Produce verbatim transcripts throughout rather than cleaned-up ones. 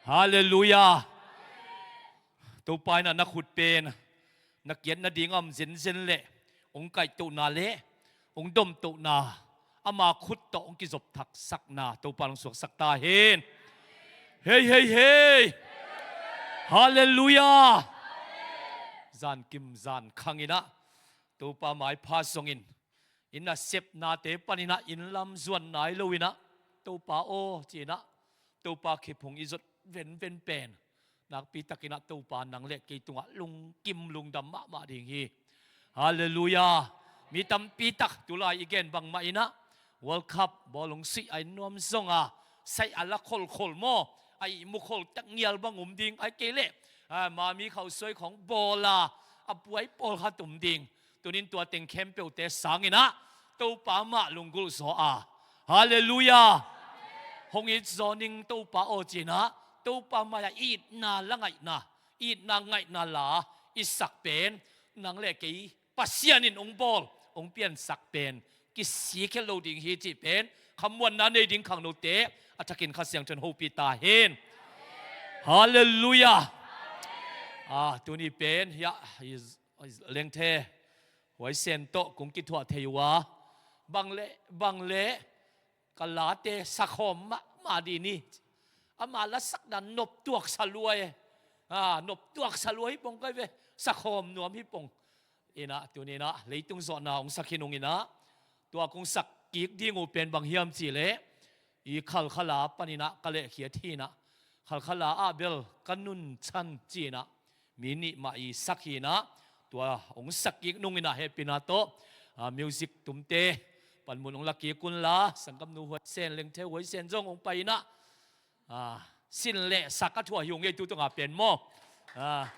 Halleluiah. Topa in ah na khut pen na kiat nading a om zenzen leh hong kaihtohna leh hong domtohna, ama khut tawh hong kizop thaksakna Topa in hong suaksak ta hen. Hei, hei, hei. Halleluiah. Zankim zankhang in ah Topa maipha zongin, i nasepnate panin ah inn lam zuan nai lo in ah, Topa aw, ci-in ah Topa kiphung i zot venven pen nakpi takin ah Topa nang leh kei tungah lungkim lungdam mahmah ding hi. Halleluiah. Mi tampi tak tulai i gen bangmah in ah World Cup bawl hong suih a, inn nuam zong a, sai a la kholkhol maw, a ihmu khol tak ngial bang um ding, ahih kei leh, a, mami khauhsuai khawng bawl a, a buai pawlkhat um ding. Tunin tua teng khempeuhte sangin ah Topa mah lunggulh zaw a, halleluiah, hong it zaw ning Topa aw, ci-in ah Topa mai-ah itna la ngaihna, itna ngaihna la i sak pen, nang leh kei Pasian in hong bawl, hong piansak pen kisik het lo ding hi cih pen khamuanna nei ding khangnote a thakin Kha Siangtho in hopih ta hen. Halleluiah. A, tuni pen hiah i, i lengthe Huai Sen tawh kong kithuah thei uh a, bang leh, bang leh ka late sakhawm mahmah dih ni. Ama lasakna noptuak saluai, a, noptuak saluai hi pong kai ve, sakhawm nuam hi pong. In ah, tuni in ah leitung zawhna hong sak hi nung in ah, tua kong sak kik ding uh pen bang hiam cih leh, i Khalkhala panin ah ka lehkhiat hi in ah, Khalkhala ah bel ka nunchan ci-in ah mi nih mah i sak hi in ah, tua hong sak kik nung in ah hehpihna tawh, a, music tumte panmun hong la kik un la, sanggamnu Huai Sen, lengthe Huai Sen zong hong pai in ah, a, sin leh sak a thuah hi ung ei tu tungah pen maw. A.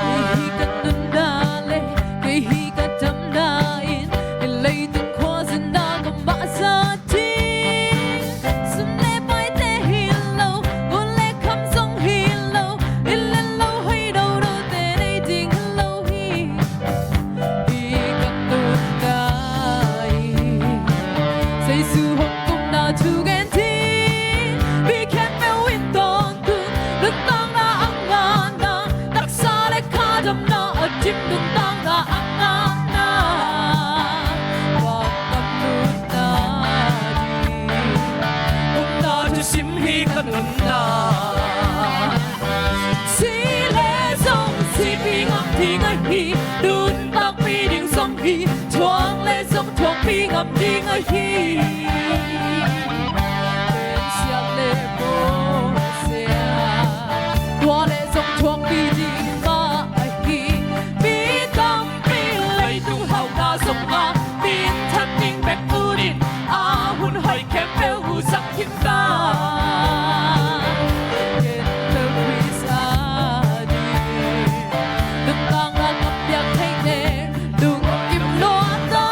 Kei hi ka nunna le, kei hi ka damna in, i leitung khua zinna ka mah zat ding. Sum le paite hi lo, ngun le kham zong hi lo, i le lo hoi dodote nei ding hi lo hi. Hi ka nunna in, Jesu hong kumna thu gen ding. Mi khempeuh in tawntung, nuntakna a ngahna, taksa le kha damna a dim, nuntakna a ngahna. Bang ka nunna ding, nunna thusim hi ka nunna. Si le zong sipi ngam ding ahi, nuntakpi ding zong hi, thuak le zong thuakpi ngam ding ahi. Pensiat le bawlsiat, tua le zong thuakpi ding mah ahi. Mi tampi leitung hauhna zong a, minthan ding bek ut in, a hun hoih khempeuh uh zang khin ta. Ken bel Khrist a ding, nuntakna ka piak theih teh lungkim lua ta.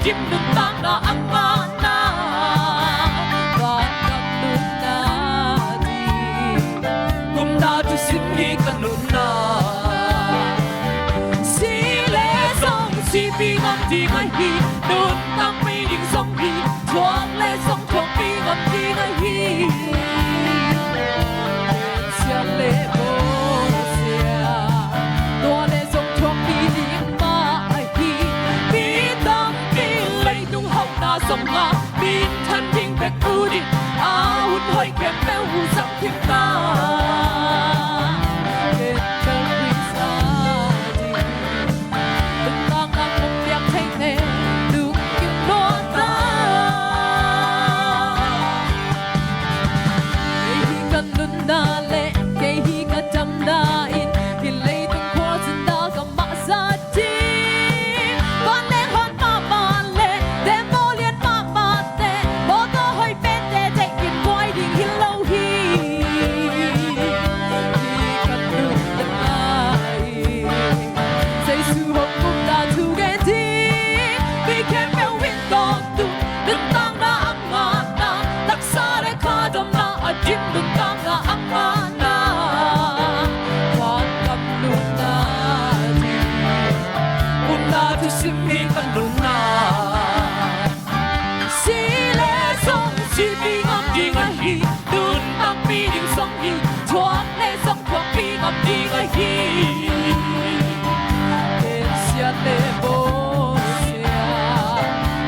Dim nuntakna a ngahna, vangam nunna ding. Gupna thusim hi ka nunna. Si le zong sipi ngam ding ahi, nuntakpih ding zong hi, thuak le zong thuakpih ngam ding ahi. Siat le bawlsia, tua le zong thuakpih ding mah ahi. Mi tampi leitung hauhna zongah minthan ding bek ut in, a hun hoih khempeuh uh zang khin ta. Ken bel Khrist a ding, nuntakna kong piak theite, lungkim lua ta. Kei hi ka nunna le kei hi ka damna in, hih leitung khualzinna ka mah zat ding. Vanleng hon mahmah le tembaw lian mahmah te, mawtaw hoih pente deih in buai ding hi lo hi. Hih ka nunna in, Jesu hong gupna thu gen ding. Mi khempeuh in tawntung, nuntakna a ngahna, taksa le kha damna a dim nuntakna a ngahna, vangam nunna ding. Gupna thusim hi ka nunna. Si le zong sipi ngam ding ahi, nuntakpih ding zong hi, thuak le zong thuakpih ngam ding ahi. Ken siat le bawlsia,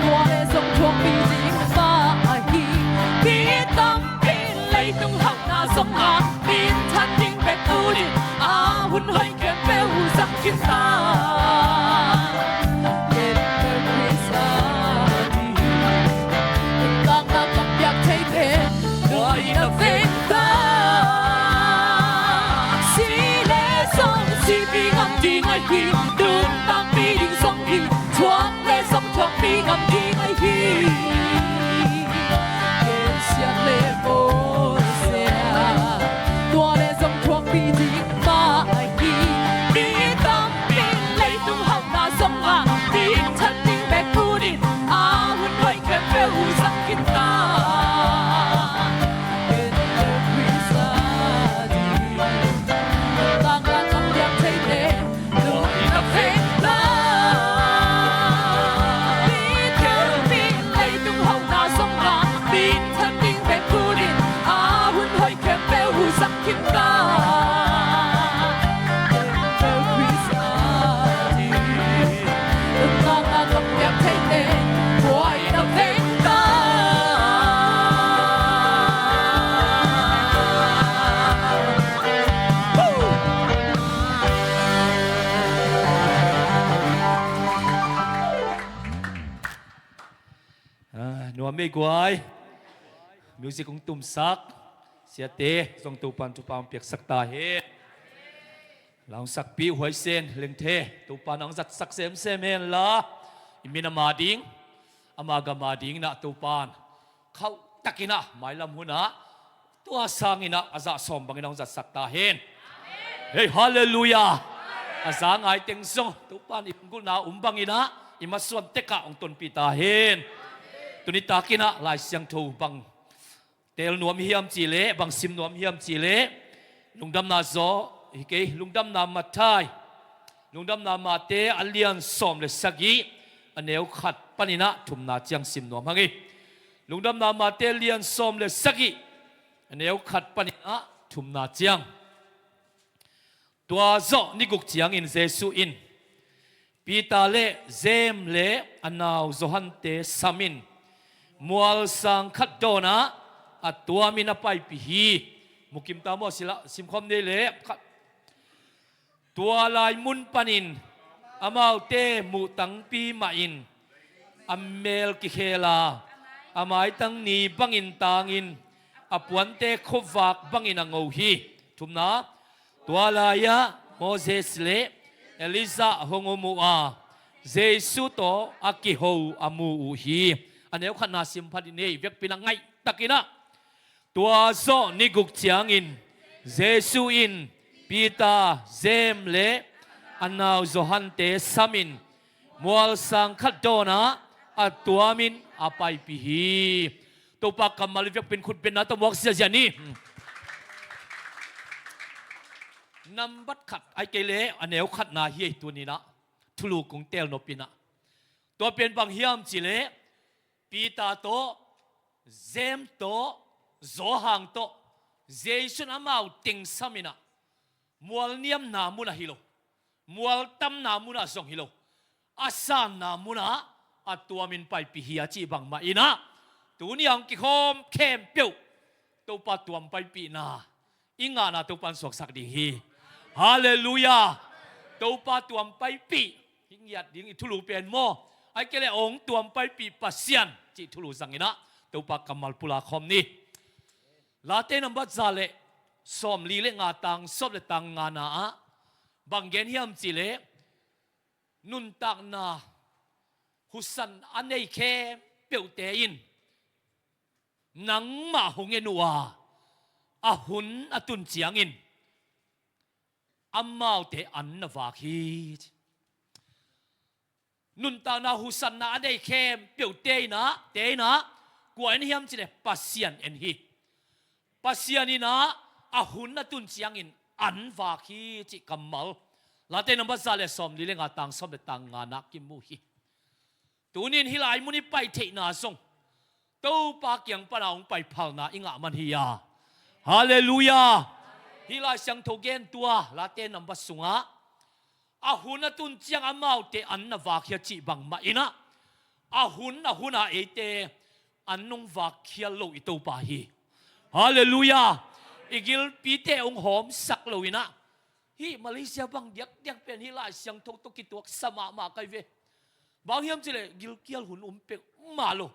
tua le zong thuakpih ding mah ahi. Mi tampi leitung hauhna zongah minthan ding bek ut in, a hun hoih khempeuh uh zang khin ta. Ken bel Khrist a ding, nuntakna kong piak theite, tua in a veng ta. Si le zong sipi ngam ding ahi, nuntakpih ding zong hi, thuak le zong thuakpih ngam ding ahi. Ken siat le bawlsia, tua le zong thuakpih ding mah ahi. Mi tampi leitung hauhna zongah minthan ding bek ut in, a hun hoih khempeuh uh zang khin ta. Ken bel Khrist a ding, nuntakna kong piak theite, tua in a veng ta. Mi tampi leitung hauhna zongah minthan ding bek ut in, a hun hoih khempeuh uh zang khin ta. Ken bel Khrist a ding, nuntakna kong piak theite, tua in a veng ta. Ah, nuam ei guai. Music hong tumsak siate zong Topan thupha hong piaksak ta hen. La hong sakpih Huai Sen Lengthe, Topan hong zatsak semsem hen la, i min a ma ding, ama gam a ding in ah Topan khauhtakin ah mailam hun ah tua sangin ah a zah sawm bangin hong zatsak ta hen. Hei, halleluiah. A za ngai teng zong Topan i lunggulhna um bangin ah i masuan tek ah hong tonpih ta hen. Tuni takin ah Lai Siangtho bang teel nuam hiam cih leh, bang sim nuam hiam cih leh, Lungdamna zaw hi kei, Lungdamna Matthai, Lungdamna Mate a lian sawm le sagih, a neu khat panin ah thumna ciang sim nuam hang hi. Lungdamna Mate lian sawm le sagih, a neu khat panin ah thumna ciang. Tua zawh ni guk ciangin Jesu in Peter le James le a nau Johan-te samin mualsang khat dawnah a tuamin a paipih hi. Mukim ta maw, sila simkhawm nei le khat. Tua lai mun panin amaute muh tangpi mahin a mel kikhel a, a maitang ni bangin tangin, a puante khuavak bangin a ngo hi. Thumna, tua lai-ah Moses le Elijah hong om uh a, Jesu tawh a kiho a mu uh hi. A neu khatna sim phat in ei, vekpi-in a ngaihtakin ah. Tua zawh ni guk ciangin Jesu in Peter, James le a nau Johan-te samin mualsang khat dawnah a tuamin a paipih hi. Topa kammal i viakpin khut benna tawh muak ziazia ni. Nambat khat ai kei le a neu khatna hi ei tuninah thulu kong tel nopinah. Tua pen bang hiam cileh Peter tawh, James tawh, Johan tawh, Jesuh in amau tengsaminah mualniamna munah hi lo, mualtamna munah zong hi lo, a sanna munah a tuamin paipih hi a cih bangmah inah tuni a hong kikhawm khempeuh Topa tuam paipihna i ngahna Topa in suaksak ding hi. Halleluiah. Topa tuam paipih hi ngiat ding i thulu pen maw? Ai kei le hong tuam paipih Pasian cih thulu zanginah Topa kammal pula khawm ni. Late nambat za le sawmli le nga tang sawm le tang ngana ah bang gen hiam cileh nuntakna husan a nei khempeuhte in nangmah hong en uh a, a hun a tun ciangin amaute an na vak hi. Nuntakna husanna a nei khempeuhte inah, te inah kua en hiam cileh Pasian en hi. Pasian inah a hun a tun ciangin an vak hi cih kammal Late nambat za le sawmli le nga tang sawm le tang ngana kimu hi. Tunin hih lai mun i pai theihna zong Topa kiang pana hong pai phalna i ngah man hi a. Halleluiah. Hih Lai Siangtho gen tua Late nambat sungah a hun a tun ciang amaute an na vak hi a cih bangmah inah a hun a hun a eite an nong vak khial lo i Topa hi. Halleluiah. I gilpite hong hawmsak lo inah hih Malaysia bang diakdiak pen hih Lai Siangtho tawh kituaksa mahmah kai ve. Bang hiam cileh gilkial hun um peuhmah lo.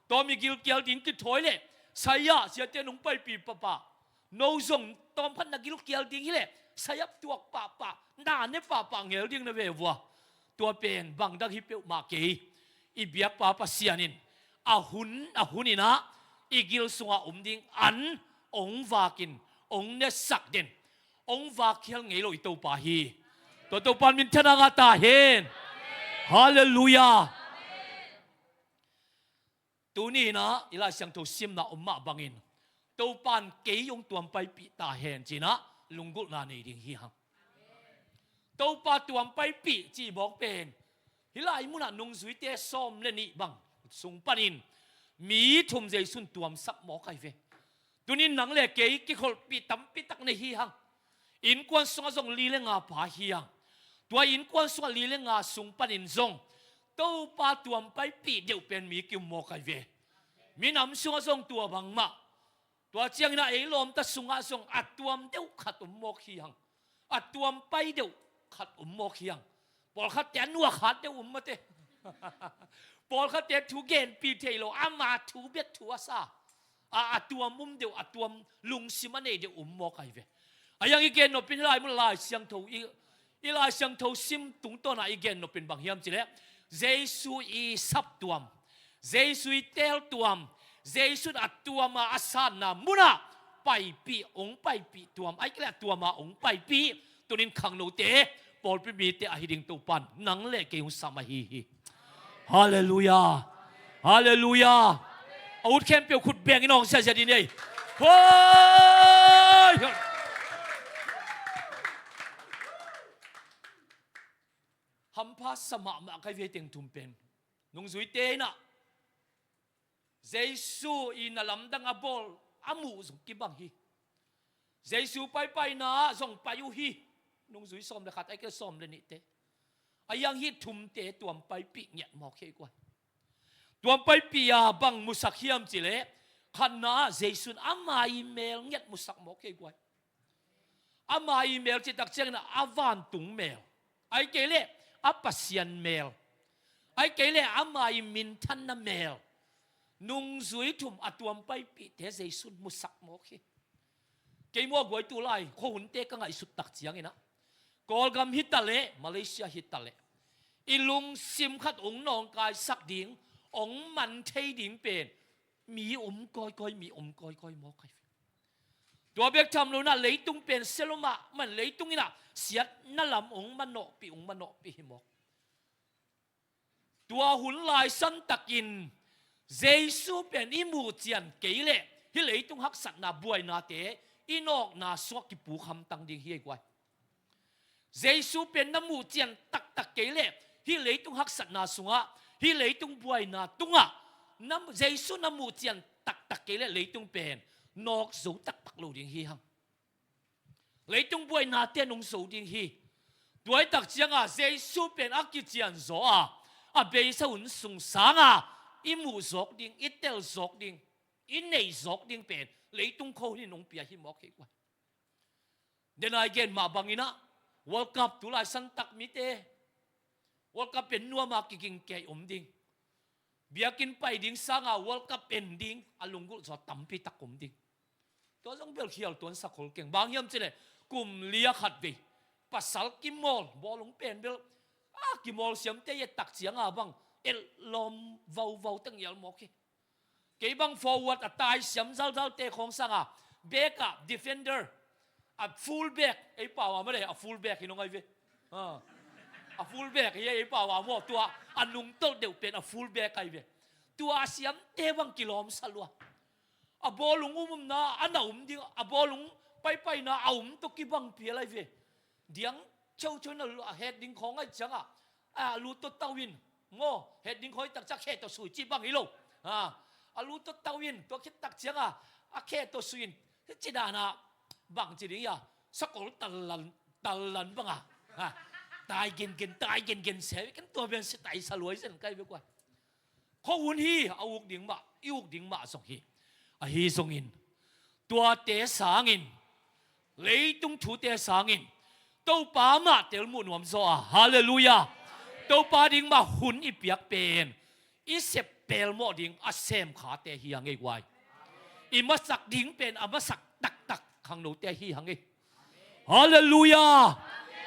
Tawm i gilkial ding kithawi leh saya siate nong paipih pahpah. No zong tawmkhat na gilkial ding hileh sayap tuak pahpah, na ne pahpah ngel ding na ve vua. Tua pen bangdang hi peuhmah kei. I biakpa Pasian in a hun a hun inah i gil sungah om ding an hong vakin hong nesak den, hong vak khial ngei lo i Topa hi. Tua Topa in minthanna ngah ta hen. Halleluiah. Tuni inah i Lai Siangtho simna om mah bangin Topa in kei hong tuam paipih ta hen cinah lunggulhna nei ding hi hang. Topa tuam paipih cih bawk pen hih lai munah nungzuite sawm le nih bang sung panin mi thum Jesuh in tuamsak mawk ai ve. Tunin nang le kei kikholhpih tampi tak nei hi hang. Innkuan sungah zong li le nga pa hi hang. Tua innkuan sungah li le nga sung panin zong Topa tuam paipih deuh pen mi ki-um mawk ai ve. Minam sungah zong tua bangmah. Tua ciangin a ei lawmta sungah zong a tuam deuh khat um mawk hi hang. A tuam pai deuh khat um mawk hi hang. Pawlkhatte a nuak hat deuh um mate. Pawlkhatte thu genpih thei lo, ama thu bek thu a sa. A, a tuam um deuh, a tuam lungsim a nei deuh um mawk ai ve. A hiang i gen nopin hih lai mun Lai Siangtho i, i Lai Siangtho sim tungtawnah i gen nopin bang hiam cileh Jesuh i saptuam, Jesuh i teeltuam, Jesuh in a tuama a sanna munah paipih, hong paipih tuam, ai kei le a tuama hong paipih tunin khangnote, pawlpi mite ahi ding Topa in nang le kei hong sam ahi hi. Halleluiah. Halleluiah. A ut khempeuh khut bengin hong siasia dih ni ei. Hoi! Hampha sa mahmah kai ve teng thum pen nungzuite inah Jesuh in a lamdang a bawl a muh zong kibang hi. Jesuh paipaina ah zong pai uh hi. Nungzui sawm le khat, ai kei sawm le nihte. A hiang hih thumte tuam paipih ngiat mawk hi ei guai. Tuam paipih a bang musak hiam cileh khatna ah Jesuh in ama i mel ngiat musak mawk hi ei guai. Ama i mel cihtak ciangin a vantung mel, ai kei leh a Pasian mel, ai kei leh ama i minthanna mel. Nungzui thum a tuam paipihte Jesuh in musak mawk hi. Kei maw guai, tu lai khuahunte ka ngaihsuttak cianginah Kawlgam hitaleh Malaysia hitaleh i lungsim khat hong nawngkaisak ding, hong man thei ding pen mi um kawikawi, mi um kawikawi mawk ai ve. Tua bek tham lo inah leitung pen sia lo mahmah in leitung inah siatna lam hong manawhpih, hong manawhpih hi mawk. Tua hun lai santakin Jesu pen i muh cian kei leh hih leitung haksatna buainate i nawkna sungah kipuk hamtang ding hi ei guai. Jesu pen na muh cian taktak kei leh hih leitung haksatna sungah, hih leitung buaina tungah, na, Jesu na muh cian taktak kei leh leitung pen nawk zo taktak lo ding hi hang. Leitung buainate nung zo ding hi. Tuaitak cianga Jesu pen a kician zaw a, a beisa hun sung sanga i muh zawk ding, i tel zawk ding, i nei zawk ding pen leitung kho hin hong pia hi mawk hi guai. Denai gen mah banginah World Cup tulai santak mite World Cup pen nuama kiging kei om ding. Biakinn pai ding sanga World Cup en ding a lunggulh zaw tampi tak om ding. Tua zong bel khial tuan sakhol keng. Bang hiam cileh kum lia khat vei pasal kimawl bawlung pen bel a kimawl siamte i et tak cianga bang el lawm vauvau teng ial mawk hi. Kei bang forward a tai siam zalzalte khawng sanga back a defender a full back ei pau a made a full back hi nong ai ve. A full back hi ei pau a maw tua a nungtolh deuh pen a full back ai ve. Tua a siamte bang kilawm salua a bawlung umumna a na um ding a bawlung paipaina a um tawh kibang pial ai ve. Diang cheucheu na a het ding khawng ai cianga a lu tawh tau in maw het ding khawi tak ciang khe tawh sui ci bang hi lo. A lu tawh tau in tua khit tak cianga a khe tawh sui in hi ci dana bang ci ding ia sakol tallan tallan banga tai gengen tai gengen se kan tua bian si tai saluai sen kai bek ua. Kho hun hi a uk ding mah i uk ding mah zong hi. Ahi zongin tuate sangin leitung thute sangin Topa mah telmuh nuam zaw a halleluia. Topa ding mah hun i piak pen i sep pelmawh ding a semkhate hi hang ei guai. I masak ding pen a masak taktak khangnote hi hang ei. Halleluia.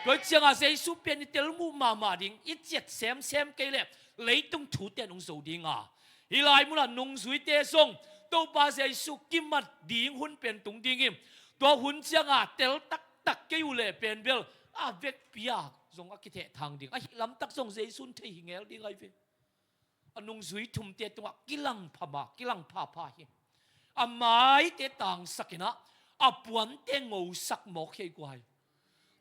Tua cianga Jesu pen i telmuh mahmah ding i ciat semsem kei leh leitung thute nung zo dinga hih lai munah nungzuite zong Topa Jesu kimat ding hun pen tung ding hi. Tua hun cianga tel taktak kei uh leh pen bel a vekpi a zong a kithehthang ding ahi lamtak zong Jesu in thei hi ngel ding ai ve. A nungzui thumte tungah kilang phama kilang phapha hi. A maite tangsakinah a puante ngosak mawk hi ei guai.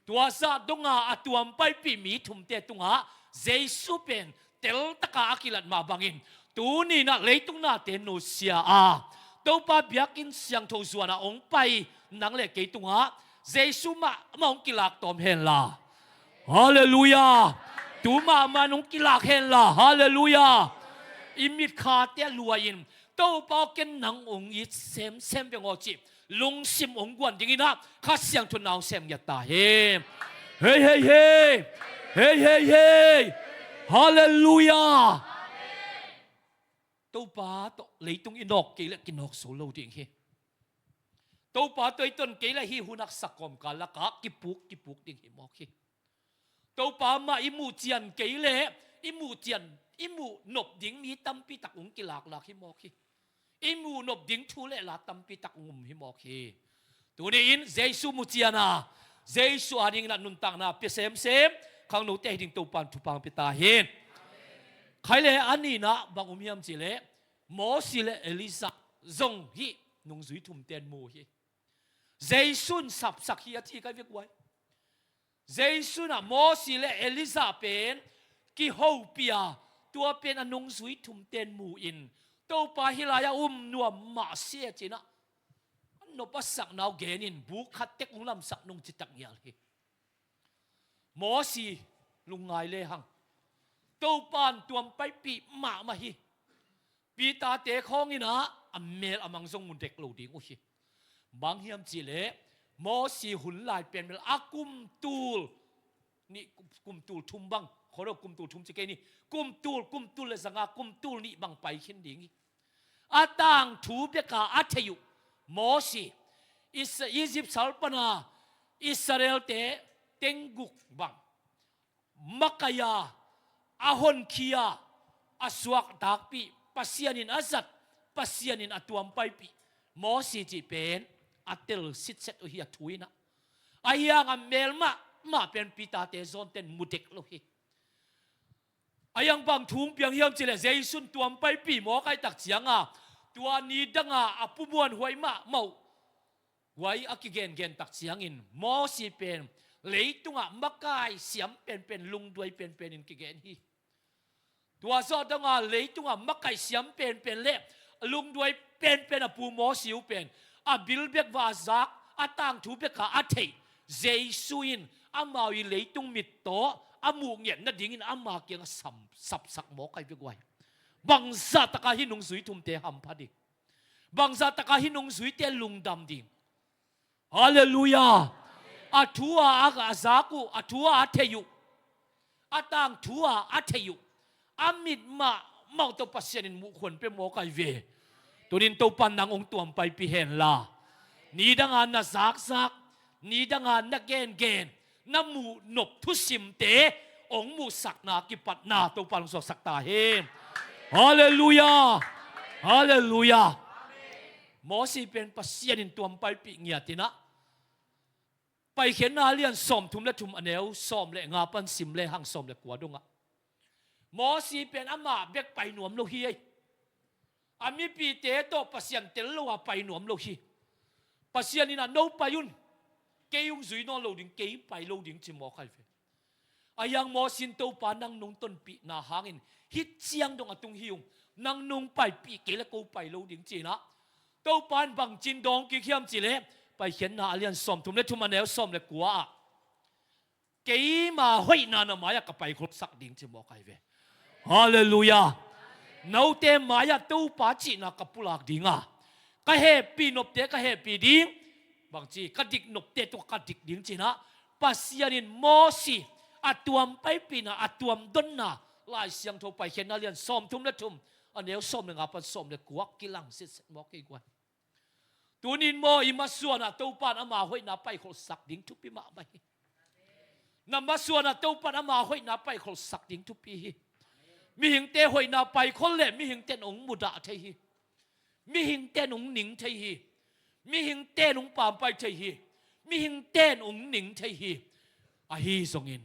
Tua zah donga a tuam paipih mi thumte tungah Jesu pen teltaka a kilat mah bangin tuninah leitung nate nusia a Topa biakinn siangtho zuana hong pai nang le kei tungah Jesu mahmah hong kilak tawm henla. Halleluia. Tu mahmah hong kilak henla. Halleluia. I mitkhate luai-in Topa aw ken nang hong it semsem veng aw cih lungsim hong guan dinginah Kha Siangtho na hong sem ngiat ta hi. Hei hei hei. Hei hei hei. Halleluia. Topa tawh leitung i nawk kei le kinawk zo lo ding hi. Topa tawh i ton kei le hi hun haksa kawmkal lakah kipuk kipuk ding hi mawk hi. Topa mah i muh cian kei le i muh cian i muh nop ding mi tampi tak hong kilaklak hi mawk hi. I muh nop ding thu le la tampi tak hong um hi mawk hi. Tuni-in Jesu mu ciana Jesu adingin a nuntakna pia semsem khangnote hi ding Topa in thupha hong pia ta hi. Khai le a nihna bang um hiam cihleh Mosi le Elijah zong hih nungzui thumte in mu hi. Jesu in sapsak hi a ci kai vek uai. Jesu in ah Mosi le Elijah pen kihopih a tua pen a nungzui thumte in mu-in Topa hih lai-ah um nuam mah si a cinah a nop a sakna uh genin buk khat tek hong lamsak nung citak ngial hi. Mosi lungngai lehang Topa in tuam paipih mahmah hi. Peter-te khawngin ah a mel a mang zong mu dek lo ding uh hi. Bang hiam cihleh Mosi hun lai pen bel a kum tul nih kum tul thum bang khuado kum tul thum ci kei ni kum tul kum tul le zanga kum tul nih bang pai khin ding hi. A tangthu beka a thei uh Mosi Is- Egypt sal pana Israel-te tengguk bang makaih a a honkhia a suaktakpih Pasian in a zat Pasian in a tuam paipih Mosi cih pen a tel sitset uh hi a thu inah. Ahi hang a mel mahmah pen Peter-te zawnten mu dek lo hi. A iang bang thu hong piang hiam cih leh Jesu in tuam paipih mawk ahih tak cianga tua ni danga a pu muanhuai mahmah uh, huai a kigengen tak ciangin Mosi pen leitungah makai siam penpen, lungduai penpen in kigen hi. Tua zawh dong a leitungah makai siam penpen le lungduai penpen a pu Mosi uh pen a bil bek va zak, a tangthu bek a theih Jesu in amau i leitung mit tawh a muh ngiat nadingin ama kiangah sam, sapsak mawk ahi bek uh ahi. Bangzah taka hih nungzui thumte hampha ding? Bangzah taka hih nungzuite lungdam ding? Halleluiah. A thu a, a zak uh, a thu a, a theih uh, a tangthu a, a theih uh, a mit mahmah uh tawh Pasian in muhkhuan pia mawk ahi ve. Tunin Topan nang hong tuam paipih hen la, ni danga na zakzak, ni danga na gengen, na muh nop thusimte hong muhsakna kipatna Topan hong suaksak ta hen. Halleluiah. Halleluiah. Mosi pen Pasian in tuam paipih ngiat in ah, Paikhiatna a lian sawmthum le thum, a neu sawm le nga pan sim le hang sawm le kua dongah, Mosi pen amah bek pai nuam lo hi ei. A mipite tawh Pasian tel lo a pai nuam lo hi. Pasian in ah, no pai un, kei hong zui nawn lo ding, kei pai lo ding ci mawk ahi ve. A iang Mosi in, Topa nang nong tonpihna hangin hih ciang dong a tung hi ung, nang nong paipih kei le ko pai lo ding ci in ah, Topa in bangcin dawng kik hiam cih leh, Paikhiatna a lian sawmthum le thum, a neu sawm le kua ah, keima hoihna na mai-ah ka paikholsak ding ci mawk ahi ve. Halleluiah. Note mai-ah Topa cihna ka pulak dinga, ka hehpih nopte ka hehpih ding, bangci, ka dik nopte tungah ka dik ding ci in ah, Pasian in Mosi a tuam paipihna, a tuam donna Lai Siangtho Paikhiatna a lian sawmthum le thum, a neu sawm le nga pan sawm le kua ah kilang sitset mawk hi guai. Tunin maw, i masuanah Topan ama hoihna paikholsak ding thupi mahmah hi. Na masuanah Topan ama hoihna paikholsak ding thupi hi. Mihingte hoihna paikhol leh mihingten hong mudah thei hi. Mihingten hong ning thei hi. Mihingten hong pampai thei hi. Mihingten hong ning thei hi. Ahi zongin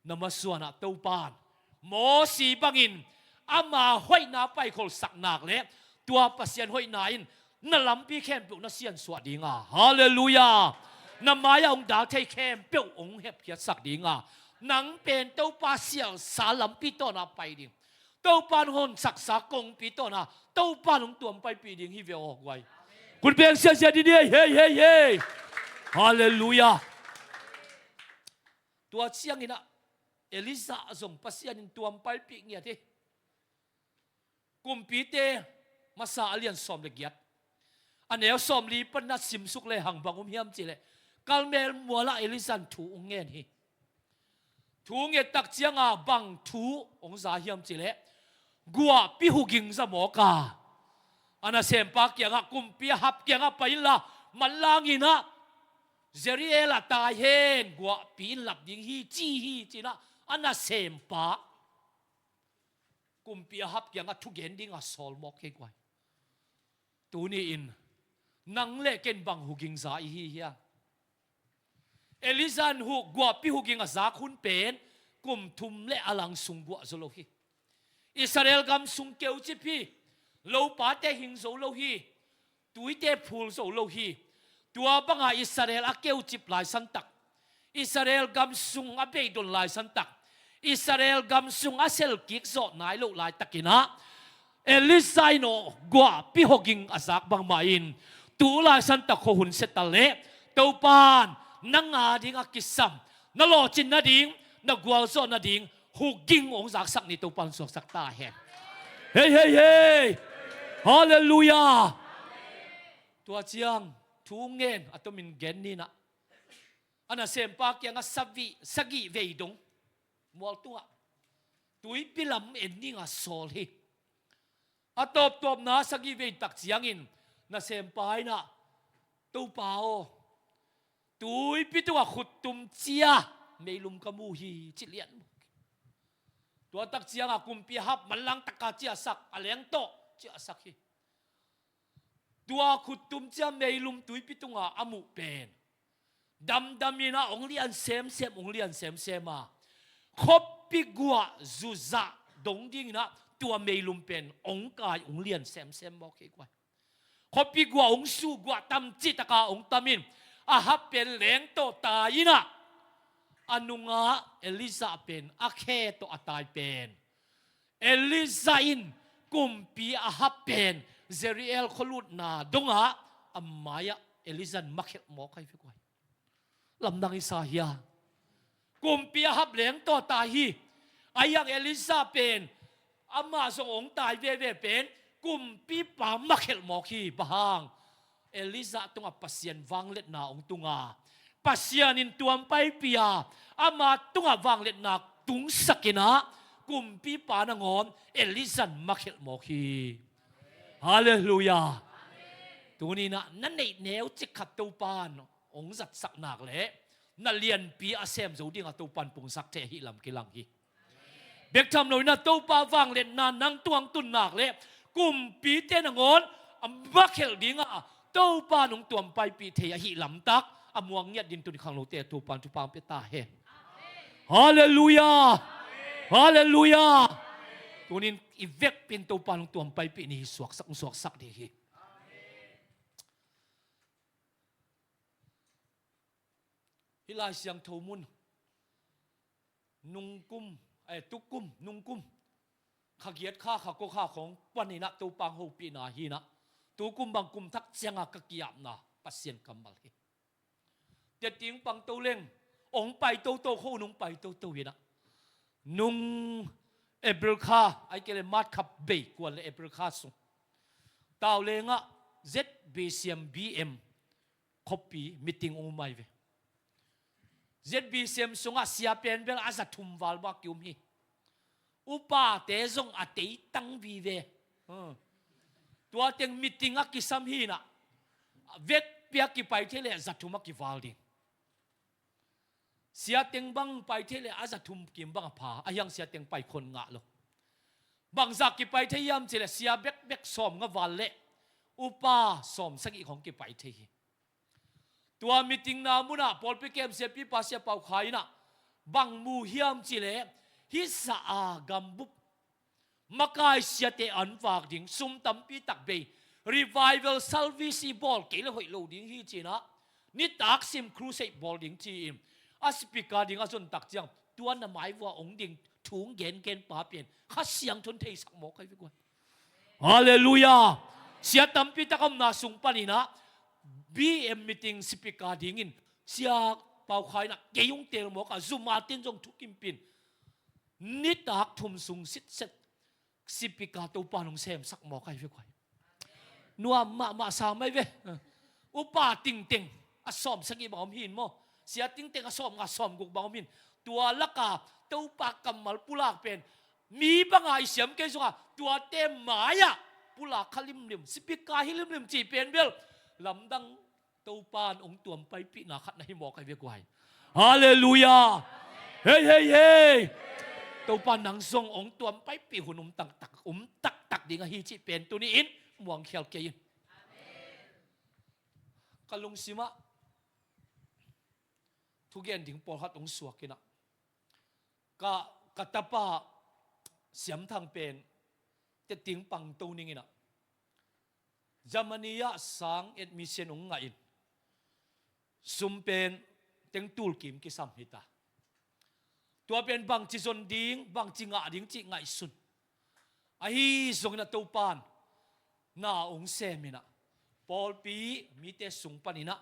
na masuanah Topan Mosi bangin ama hoihna paikholsak nak leh, tua Pasian hoihna in na lampi khempeuh na siansuah dinga, halleluiah, na mai-ah hong dal thei khempeuh hong hepkhiatsak dinga, nang pen Topa sialsa lampi tawna pai ding, Topan honsaksa kongpi tawna Topan hong tuam paipih ding hi ve aw guai. Khut beng siasia didi ei, hei, hei, hei. Halleluiah. Tua ciangin ah Elijah zong Pasian in tuam paipih ngiat hi. Kumpite masa a lian sawm le giat, a neu sawmli pan na simsuk le hang bang om hiam cih leh, Karmel mualah Elijah in thu hong ngen hi. Thu nget tak cianga bang thu hong za hiam cih leh, guahpi huging za mawk a, a nasempa kiangah, kumpi Ahab kiangah pai inla, manlang in ah, Jezreel ah tai hen, guahpi in lap ding hi ci hi ci in ah, a nasempa kumpi Ahab kiangah thugen dinga sawl mawk hi guai. Tuni-in nang le ken bang huging za i hi hiam? Elijah in huh, guahpi huging a zak hun pen kum thum le a lang sung guah zo lo hi. Israel gam sung keucip hi. Lopate hing zo lo hi. Tuite phul zo lo hi. Tua banga Israel a keucip laisantak, Israel gam sung a beidon laisantak, Israel gam sung a selkik zawh nai loh laitakin ah, Elijah in aw guahpi huging a zak bangmah in, tu laisantak khua hun setal leh Topan nang a ding a kisam, na lawhcin nading, na gualzawh nading huging hong zaksak ni, Topan suaksak ta hen. Hei, hei, hei. Halleluiah. Tua ciang thu ngen a tomin gen ni in ah, a nasempa kiangah sagih, sagih vei dong mual tungah tuipi lam en dinga sawl hi. A tawptawpna sagih vei tak ciangin nasempa in ah, Topa aw, tuipi tungah khuttum cia meilum ka mu hi ci lian. Tua tak cianga kumpi Ahab manlang taka ciahsak, a leng tawh ciahsak hi. Tua khuttum cia meilum tuipi tunga a muh pen damdamin ah hong lian semsem, hong lian semsem a, khuapi guah zuzah dong dingin ah tua meilum pen hong kai, hong lian semsem mawk hi guai. Khuapi guah hong suh, guah tam cih taka hong tam in, Ahab pen lengtawh tai in ah, a nungah Elijah pen a khe tawh a tai pen. Elijah in kumpi Ahab pen Jezreel khualutna dongah a mai-ah Elijah in makhelh mawk ahi ve guai. Lamdang i sa hia? Kumpi Ahab lengtawh tai hi. Ahi hang Elijah pen amah zong hong tai veve pen kumpipa makhelh mawk hi. Bang hang? Elijah tungah Pasian vangliatna hong tung a, Pasian in tuam paipih a, ama tungah vangliatna tungsak in ah kumpipa nangawn Elijah makhelh mawk hi. Halleluiah. Tuni in ah na neih neu cik khat Topa in hong zatsak nak leh na lianpi a sem zo dingah Topa in pungsak thei ahih lam kilang hi. Bek tham lo in ah Topa vangliatna nang tungah tun nak leh kumpite nangawn a makhelh dingah Topa in hong tuam paipih thei ahih lamtak a muang ngiat dingin tuni khangnote Topa in thupha hong pia ta hen. Halleluiah. Halleluiah. Tuni in i vekpi in Topa in hong tuam paipih ni hi suaksak, hong suaksak ding hi. Hih Lai Siangtho mun nungkum, eh, tukum, nungkum kha giat kha, kha kua kha khawng panin ah Topa hong hopihna hi in ah, tukum bang kum thak ciangah ka ki-apna Pasian kammal hi. Teting pang to leng hong pai toto, khuahun hong pai toto in ah, nung April kha, ahih kei leh March kha bei kuan leh April kha sung, Tauleng ah Z B C M B M khuapi meeting hong um ahi ve. Z B C M sungah sia pen bel a za thum val bang a ki-um hi. Upate zong a teitang vive. Hmm. Tua teng meeting a kisam hi in ah, vekpi a kipai thei leh za thum a kival ding. Sia teng bang pai thei leh a za thum kim bang a pha, ahi hang sia teng pai khon ngah lo. Bangzah kipai thei hiam cih leh sia bekbek sawmnga val leh upa sawmsagih khawng kipai thei hi. Tua meeting na munah pawlpi kem siapipa Sia Pau Khai in ah bang mu hiam cih leh, hih za a gambup makai siate an vak ding, sum tampi tak bei, revival service i bawl kei leh hoih lo ding hi ci in ah, nitak sim crusade bawl ding ci-in a speaker ding a zon tak ciang, tua na mai vua hong ding thu hong gengen pa pen Kha Siangtho in theisak mawk ahi ve guai. Halleluiah. Sia tampi tak a omna sung panin ah B M meeting speaker dingin Sia Pau Khai in ah kei hong teel mawk a, zum a tin zong thukimpih in nitak thum sung sitset speaker Topa in hong semsak mawk ahi ve guai. Nuam mahmah sam ahi ve. Upa tingteng a sawmsagih bang om hi in maw, sia tingteng a sawmnga sawmguk bang om hi in, tua laka Topa kammal pulak pen mi banga i siam kei zongah tuate mai-ah pulak kha limlim, speaker hi limlim cih pen bel lamdang, Topa in hong tuam paipihna khat na hi mawk ahi ve guai. Halleluiah. Hei, hei, hei. Topa in nang zong hong tuam paipih hun um taktak, um taktak ding ahi cih pen tuni in muangkhial kei in. Ka lungsimah thugen ding pawlkhat hong suak in ah, ka, ka tapa Siam Thang pen teting pang to ning in ah, Germany ah sang admission hong ngah in, sum pen teng tul kim kisam hi ta. Tua pen bangci zon ding, bangci ngah ding cih ngaihsun. Ahi zongin ah Topa in na hong sem in ah, pawlpi mite sung panin ah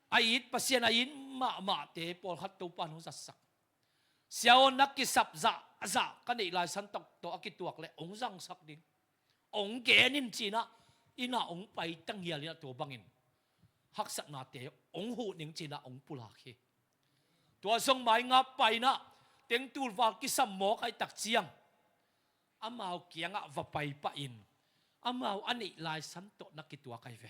a it, Pasian a it mahmahte pawlkhat Topa in hong zatsak. Siahawn na kisap zahzah ka neih lai santak tawh a kituak leh hong zangsak ding, hong gen in ci in ah, inn ah hong pai tanghial in ah tua bangin haksatnate hong huh ning ci in ah hong pulak hi. Tua zong mai ngap pai in ah teng tul val kisam mawk ahih tak ciang amau kiangah va pai pah in, amau a neih lai san tawh na kituak ahi ve.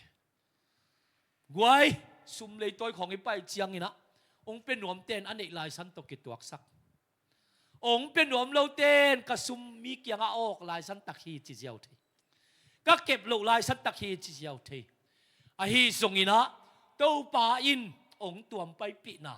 Guai, sum leitawi khawng i pai ciangin ah, hong pia nuamte in a neih lai san tawh kituaksak. Hong pia nuam lote in ka sum mi kiangah awk lai santak hi ci ziau thei. Ka kep loh lai santak hi ci ziau thei. Ahi zongin ah Topa in hong tuam paipihna,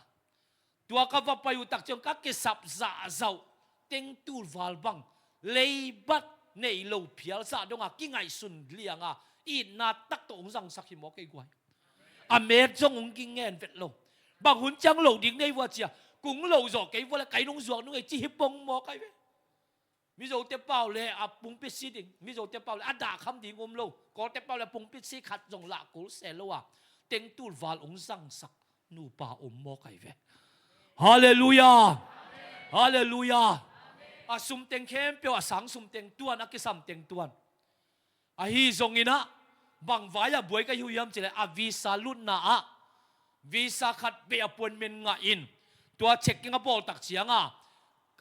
tua ka va pai uh tak ciang ka kisap zahzah uh, tengtulval bang, leibat nei lo phial zah donga kingaihsun lianga itna tak tawh hong zangsak hi maw kei guai? A met zong hong kingen vet lo. Bang hun ciang loh ding nei vua cia, kung loh zawh kei vua le kai nong zuak nung ei ci hi pong maw kai ve? Mizote pau le a pungpit si ding, Mizote pau le a dahkham ding om lo, Kawlte pau le a pungpit si khat zong lah kul se lo a, tengtulval hong zangsak nupa om maw kai ve? Halleluiah. Halleluiah. A sumteng khempeuh, a sang sumteng tuan, a kisam teng tuan. Ahi zongin ah, bang vai-ah buai ka hi uh hiam cileh, a visa lutna ah visa khat bei appointment ngah in, tua checking a bawl tak cianga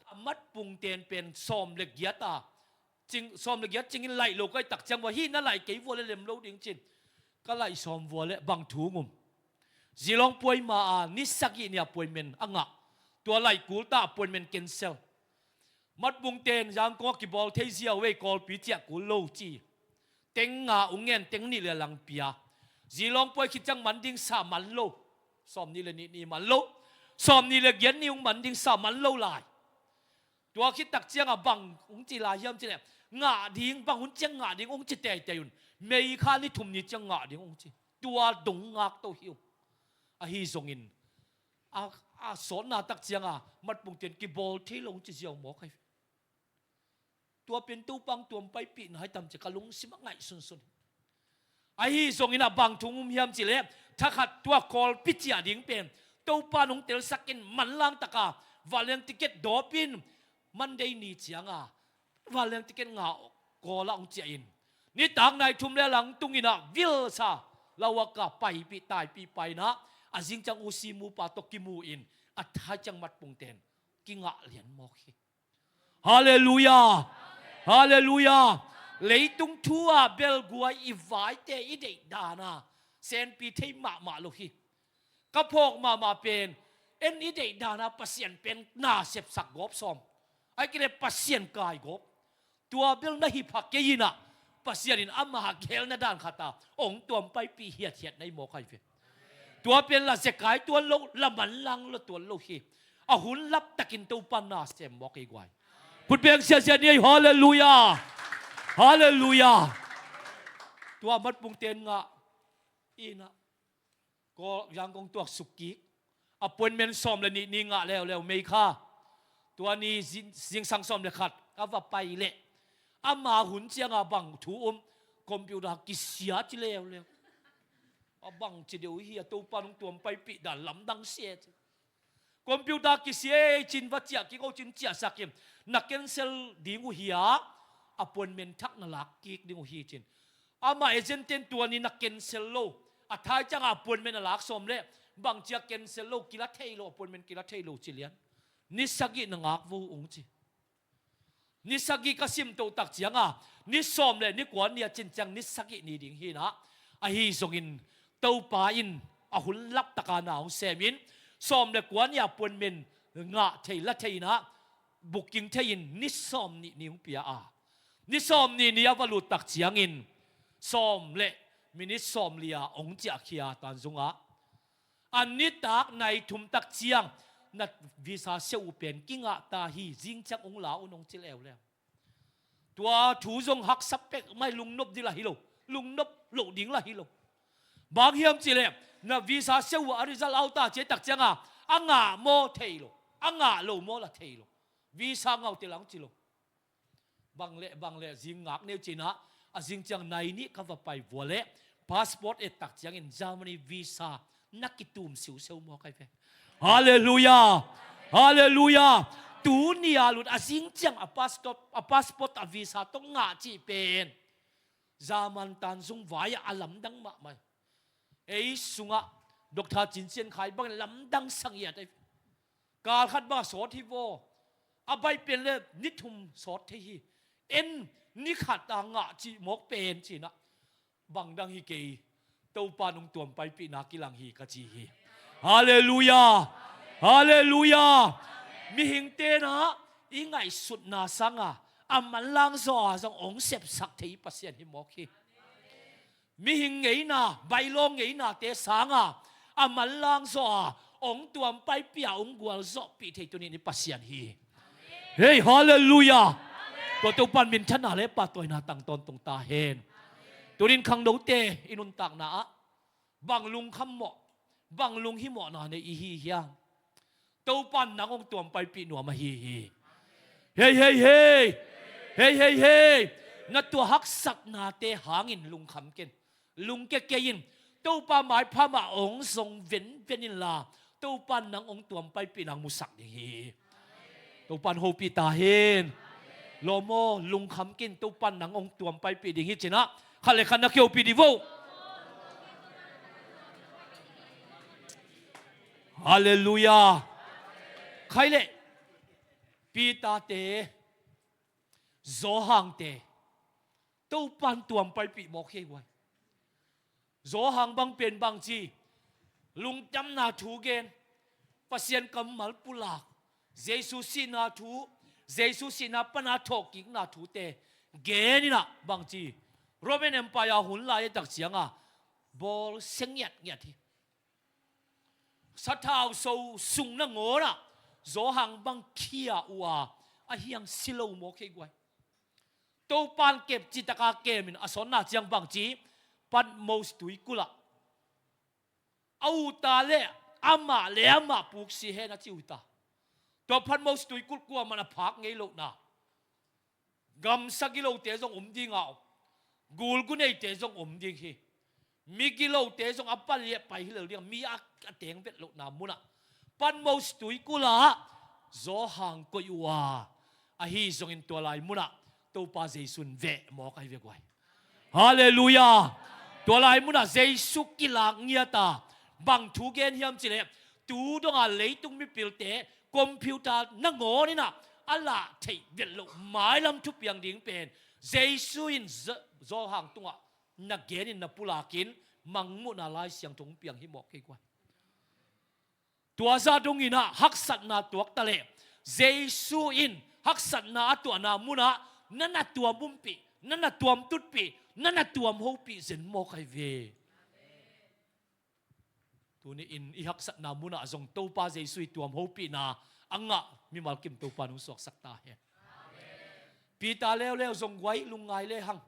a matpungten pen sawm le giat a cing, sawm le giat cingin laih lo ka hih tak ciang vua, hih na laih kei vua le lem lo ding cin, ka laih sawm vua le bang thu ngum? Zilong puai ma a ni sagih ni appointment a ngah, tua laih kulta appointment cancel. Matpungten Zangkong a kibawl thei ziau ei, Kawlpi ciah kul lo ci. Teng nga ung ngen, teng nih le lang pia. Zilong puai khit ciang man ding sa man lo. Sawm nih le nih ni man lo. Sawm nih le giat ni ung man ding sa man lo lai. Tua khit tak cianga bang ung ci lai hiam cileh, ngah ding, bang hun ciang ngah ding ung ci teitei un. Mei kha ni thum ni ciang ngah ding ung ci. Tua dong ngak to hi uh. Ahi zongin a, a sawtna tak cianga matpungten kibawl thei lo ung ci ziau maw kai ve? Tua pen Topa hong tuam paipihna hi tam ci ka lungsim a ngaihsunsun. Ahi zongin a bang thu ngum hiam cileh, thakhat tua Kawlpi ciah ding pen Topa nong telsak in manlang taka vanleng ticket dawp in, Monday ni cianga vanleng ticket ngah Kawla hong ciah in, nitak nai thum le lang tungin ah vilsa lawaka paipih taipih paina, a zing ciang usi mupa tawh kimu in, a thai ciang matpungten kingah lian mawk hi. Halleluiah. Halleluiah. Leitung thu-a belguai i vaite i deih dana senpi thei mahmah lo hi. Ka phawk mahmah pen, en i deih dana Pasian pen na sepsak gawp sawm, ai kile Pasian kai gawp. Tua bel na hi pha kei inah, Pasian in ama gelna dan khata hong tuam paipih hiathiat na hi mawk ai ve. Tua pen la zekai tuan lo, la manlang lo tuan lo hi. A hun laptakin Topa na sem mawk ei guai. Khut beng siasia ni ei, halleluiah. Halleluiah. Tua matpungten ngah inah, Zangkong tuak suk kik. Appointment sawm le nih ni ngah leuleu Mei kha. Tua ni zing, zingsang sawm le khat ka va pai leh, ama hun cianga bang thu um, computer kisia ci leuleu. A bang ci deuh hi a, Topa nong tuam paipih dan lamdang sia ci. Computer kisia ei cin va ciah kik o cin ciahsak in, na cancel ding uh hi a, appointment thak na lak kik ding uh hi cin. Ama agent ten tua ni na cancel lo, a thai cianga appointment a lak sawm leh, bang cia cancel lo, kila thei lo, appointment kila thei lo ci lian. Ni sagih na ngak vo ung ci. Ni sagih ka sim toh tak cianga, ni sawm le ni kua ni a cin ciang ni sagih ni ding hi inah. Ahi zongin Topa in a hun laptaka na hong sem in, sawm le kua ni appointment ngah thei la thei inah, booking thei in ni sawm nih ni hong pia a. Ni sawm nih ni a va lut tak ciangin sawm le minit sawm li a hong ciahkhia Tanzung ah. A nitak nai thum tak ciang na visa siau uh pen kingah ta hi, zing ciang hong la un hong ci leuleu. Tua thu zong haksa pek mai, lungnop ding la hi lo, lungnop loh ding la hi lo. Bang hiam cileh, na visa siau uh a result out ta ciai tak cianga, a ngah maw thei lo, a ngah lo maw la thei lo. Visa ngaute lang ci lo. Bang leh, bang leh, zing ngak neu cinah, a zing ciang nai nih ka va pai vua leh, passport et tak ciangin Germany visa na kitum siuseu mawk ai ve. Halleluiah. Halleluiah. Tuni a lut a zing ciang a passport, a passport a visa tawh ngah cih pen German Tanzung vai-ah a lamdang mahmah. Ei sungah Doctor Cin Sian Khai bangin lamdang sang hiat ai. Kal khat bang a sawt hi vaw. A baih pen le ni thum sawt thei hi. En ni khat a ngah cih mawk pen cinah, bang dang hi kei, Topa nong tuam paipihna kilang hi ka ci hi. Halleluiah. Halleluiah. Mihing tenah i ngaihsutna sanga a manlang zaw a zong hong sepsak thei Pasian hi mawk hi. Mihing ngeina, bailo ngeinate sanga a manlang zaw a hong tuam paipih a hong gualzawhpih thei tuni ni Pasian hi. Hei, halleluiah. Tua Topan minthanna le pahtawina tang tawntung ta hen. Tunin khangnote i nuntakna ah bang lungkham mawh, bang lunghimawhna nei i hi hiam? Topan nang hong tuam paipih nuam ahi hi. Hei, hei, hei. Hei, hei, hei. Na tua haksatnate hangin lungkham ken. Lungke kei in. Topa maipha mah hong zong venven inla, Topan nang hong tuam paipih nang musak ding hi. Topan hopih ta hen. Lawm aw, lungkham ken, Topan nang hong tuam paipih ding hi cinah khat le khat na kihopih dih vo. Halleluiah. Khai leh Peter te, Johan te, Topan tuam paipih mawk hi guai. Johan bang pen bangci, lungdamna thu gen, Pasian kammal pulak, Jesu sihna thu, Jesu sihna pana thawhkikna thute gen inah bangci, Roman Empire hun lai a tak cianga bawl se ngiatngiat hi. Sathau so sung nangawnah Johan bang khia uh a, a hiang si lo mawk hi guai. Topan kep citaka kemin a sawnna ciang bangci, Patmos tuikulh ah a uta le amah le amah puksi hen a ci uh ta. Tua Patmos tuikulh kuaman a phak ngei lohna. Gamsa gilote zong om dinga, gulguneite zong om ding hi. Mi gilote zong a paliah pai hi lo ding, mi a, a teng vet lohna munah Patmos tuikulh ah Johan koih uh a, ahi zongin tua lai munah Topa Jesu in veh mawk ahi ve guai. Halleluiah. Tua lai munah Jesu kilak ngiat a, bang thu gen hiam cileh, tu donga leitung mipilte computer nangawn inah a lah theih vet loh mailam thupiang ding pen Jesu in Zo-, Johan tungah na genin na pulakin mangmuhna Lai Siangtho hong piang hi mawk hi guai. Tua zah donginah haksatna tuakta leh Jesu in haksatna a tuahna munah na na tuam umpih, na na tuam tutpih, na na tuam hopih zen mawk ahi ve. Tuni in i haksatna munah zong Topa Jesu i tuam hopihna a ngah mimal kim Topa nong suaksak ta hen. Peter leuleu zong guai lungngai lehang.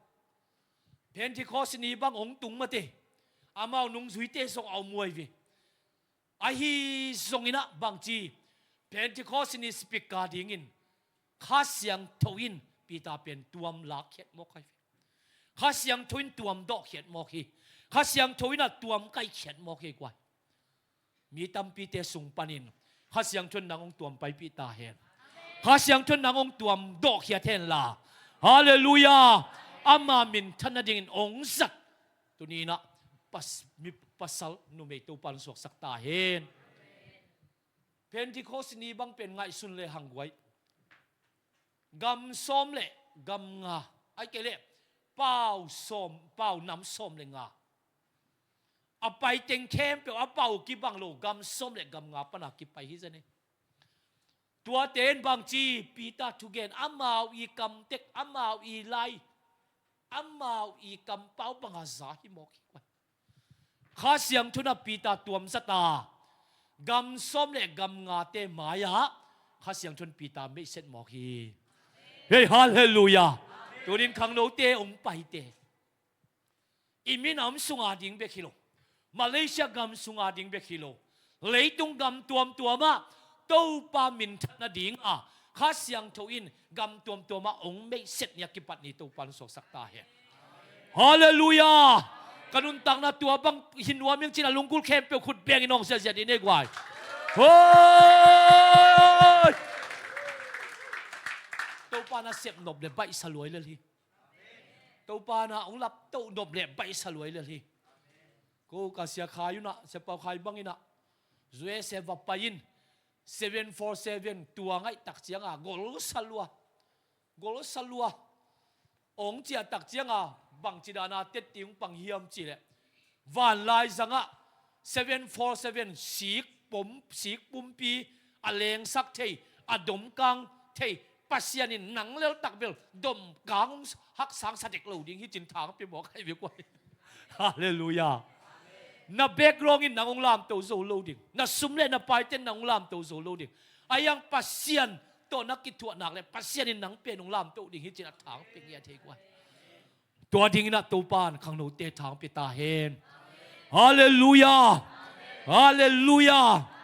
Pentecost ni bang hong tung mate, amau nungzuite zong a om uh ahi ve. Ahi zonginah bangci, Pentecost ni speaker dingin Kha Siangtho in Peter pen tuam lakkhiat mawk ahi ve. Kha Siangtho in tuam dawhkhiat mawk hi. Kha Siangtho inah tuam kaikhiat mawk hi guai. Mi tampite sung panin Kha Siangtho in nang hong tuam paipih ta hen. Kha Siangtho in nang hong tuam dawhkhiat henla. Halleluiah. Ama minthan nadingin hong zat. Tuninah pas-, mi pasal numei Topan suaksak ta hen. Pentecost ni bang pen ngaihsun lehang guai. Gam sawm le gam nga, ai kei leh pau sawm, pau nam sawm le nga. A pai teng khempeuh a pau kibang lo, gam sawm le gam nga pana kipai hi zen e. Tuate in bangci Peter thugen, amau i kamtek, amau i lai, amau i kampau banga za hi mawk hi guai. Kha Siangtho in a Peter tuam zat a, gam sawm le gam ngate mai-ah Kha Siangtho in Peter meihset mawk hi. Hei, halleluiah. Tunin khangnote hong paite i minam sunga ding bek hi lo, Malaysia gam sunga ding bek hi lo, leitung gam tuamtuamah Topa minthan nadinga Kha Siangtho in gam tuamtuamah hong meihset ni a kipat ni Topa in suaksak ta hen. Halleluiah. Ka nuntakna tua bang hi nuam ing cin a lunggulh khempeuh khut bengin hong ziahziah dih nei guai. Hoi! Topa na sep nop le baihsa luai lel hi. Topa na hong laptoh nop le baihsa luai lel hi. Ko ka sia khai unah, sia pau khai banginah U S A va pai in, seven four seven tua ngaih tak cianga golsa lua. Golsa lua. Hong ciah tak cianga bangci dana tetti hong pang hiam cihleh, vanlai zangah seven four seven sik pum, sik pumpi a lengsak thei, a domkang thei Pasian in nang leltak bel domkang hong haksangsa dek lo ding hi cin thang pia mawk ahi ve guai. Halleluiah. Na background in nang hong lamto zo lo ding, na sum le na paite in nang hong lamto zo lo ding. A hiang Pasian tawh na kithuah nak le Pasian in nang pen hong lamtoh ding hi ci-in a thang pia ngiat hi guai. Tua dingin ah Topa in khangnote thang pia ta hen. Halleluiah. Halleluiah.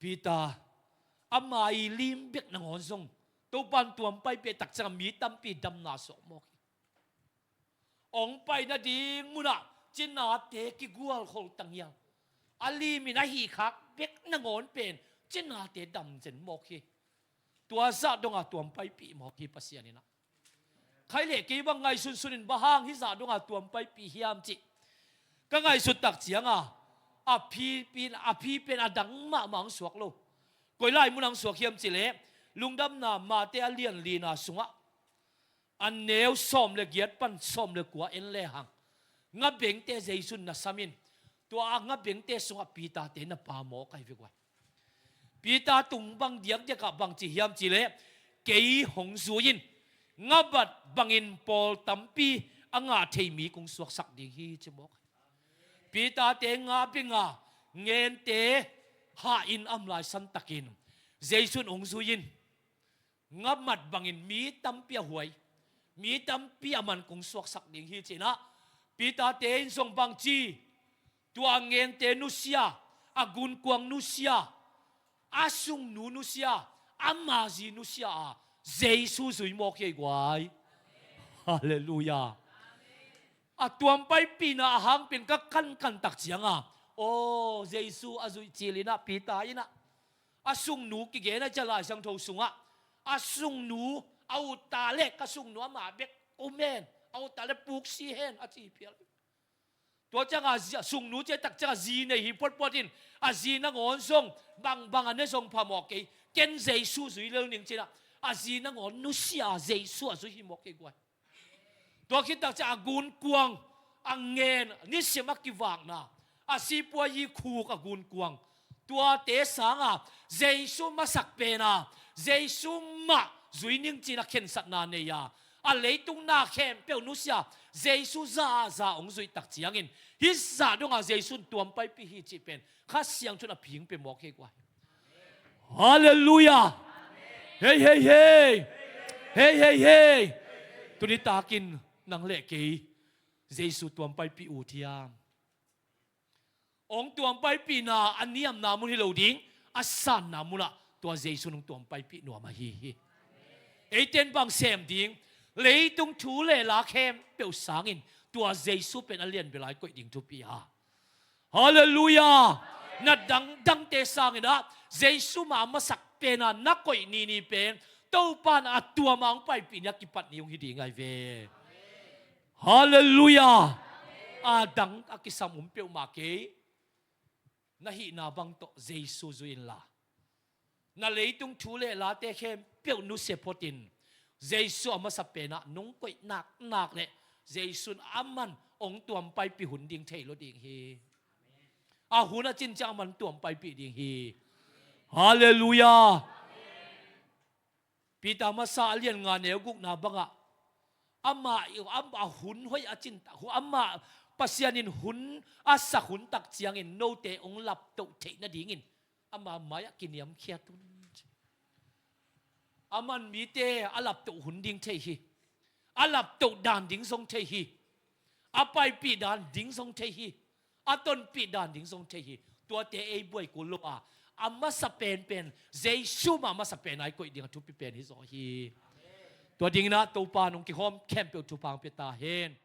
Peter, ama i lim bek nangawn zong Topa in tuam paipih tak ciangah mi tampi damna suak mawk hi. Hong pai nading munah cinate kigualkhol tangial. A limin a hihkhak bek nangawn pen cinate damzen mawk hi. Tua zah dongah tuam paipih mawk hi Pasian in ah. Khai le kei bang ngaihsunsun in bang hang hih zah dongah tuam paipih hiam cih ka ngaihsut tak ciangah a phi pen, a phi pen a dang mahmah hong suak lo. Koi lai mun hong suak hiam cih leh Lungdamna Mate a lian lina sungah a neu sawm le giat pan sawm le kua en lehang ngabengte Jesu in na sam in, tua a ngabengte sungah Peter-te na pamawk ahi ve guai. Peter tung bang diakdiakah bang ci hiam cih leh, kei hong zui in, ngabat bangin pawl tampi a ngah thei mi kong suaksak ding hi ci mawk. Peter-te nga benga ngente hah in a om lai santakin Jesu in hong zui in, ngabat bangin mi tampi a huai, mi tampi a man kong suaksak ding hi ci-in ah Peter-te in zong bang ci, tua ngente nusia, a gunkuang nusia, a sungnu nusia, ama zi nusia a Jesu zui mawk hi guai. Halleluiah. A tuam paipihna a hang pen ka kankan tak ciangah, aw, Jesu a zuih cil in ah Peter in ah a sungnu kigen a, Lai Siangtho sungah a sungnu a utta le ka sungnu amah bek om hen, a utta le puksi hen a ci phial. Tua ciangah a zi, a sungnu ci tak ciangah zi nei hi photphot in a zi nangawn zong bangbang a ne zong phamawh kei, ken Jesu zui lel ning ci-in ah a zi nangawn nusia Jesu a zui hi mawk hi guai. Tua khit tak ciang a gunkuang a ngen, nisim a kivakna, a sipuazi khuk a gunkuang, tuate sangah Jesu masak pena, Jesu mah zui ning ci-in a khensatna nei a, a leitung na khempeuh nusia Jesu zaza hong zuih tak ciangin hih zah dongah Jesu in tuam paipih hi cih pen Kha Siangtho in a phing pia mawk hi guai. Halleluiah. Hei, hei, hei. Hei, hei, hei. Tuni takin nang le kei Jesu tuam paipih ut hiam? Hong tuam paipihna a niamna mun hi lo ding, a sanna munah tua Jesu in hong tuam paipih nuam ahi hi. Eite in bang sem ding? Leitung thu le la khempeuh sangin tua Jesu pen a lianbel a i koih ding thupi a. Halleluiah. Na dangdangte sangin ah Jesu mah a masak pena na koih nini pen Topa in a tuam a hong paipih ni a kipat ni hong hi ding ahi ve. Halleluiah. A dang a kisam om peuhmah kei. Na hihna bang tawh Jesu zui inla, na leitung thu le late khempeuh nusia photin Jesu a masa penah nong koih naknak le Jesu in aman hong tuam paipih hun ding thei lo ding hi. A hun a cin ciang aman tuam paipih ding hi. Halleluiah. Peter masa a lian nga neu gukna bangah amah, am-, a hun hoih a cin, hu-, amah Pasian in hun a sak hun tak ciangin note hong laptoh theih nadingin ama mai-ah kiniamkhiat un. Aman mite a laptoh hun ding thei hi. A laptoh dan ding zong thei hi. A paipih dan ding zong thei hi. A tonpih dan ding zong thei hi. Tuate ei buai kul lo a, a masa penpen Jesu mah a masa pen a i koih ding a thupi pen hi zaw hi. Tua dingin ah Topa nong kihawm khempeuh thupha hong pia ta hen.